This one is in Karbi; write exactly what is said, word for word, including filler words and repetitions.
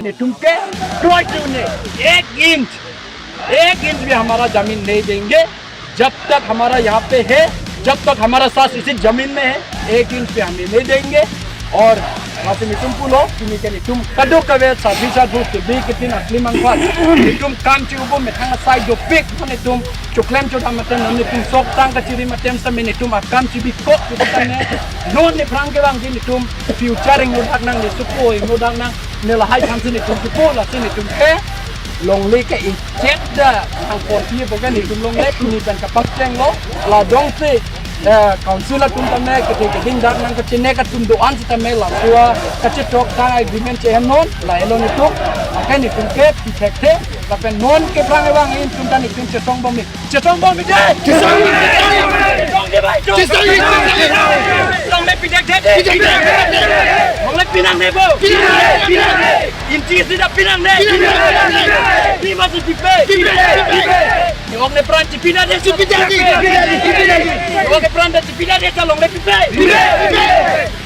Netum ke kroi tu ne ek inch, ek inch bhi hamara jamin nahi denge. Jab tak hamara yahan pe hai, jab tak hamara saat isi jamin mein hai, ek inch bhi hum nahi denge. Aur lasi netum pulo, pini ke netum kadokave sadhi sadhu, sibi kitin, akli mangphan, netum kam chiubo methang asai dopik, netum choklem chodam atum, netum sok tang kachiri atum sitame netum akam chibikok, netum tame non nephrang kevangji netum future ingno dak nang, ne supo ingno dak nang, ne lahai than si netum supo, lasi netum ke longle ke ichek da nang porti bo ke netum longle pini pen kapangchenglo. La jongsi eh, council atum tame kete keding dak nang kachine atum do-an sitame laso akachetok tang agreement chehem non, lahelo netum. Akai netum ke pi thekthe, lapen non kephrang kevang atum ta netum chesong bom ni. Chesong bom ni dei. Chesong bom ni dei. Chesong bom ni dei. Chesong bom ni dei. Longle pi thekthe dei. Pi thekthe dei. Longle pi nangne bo. Pi nangne. Pi nangne. Inchi isi ta pi nangne. Pi nangne. Pi masi pipe. Pipe. Pipe. Ni ok ne pran chipi nangne. Chipi nangne. Chipi nangne. Ni ok ne pran ta chipi nangne, ta longle pipe. Pipe. Pipe.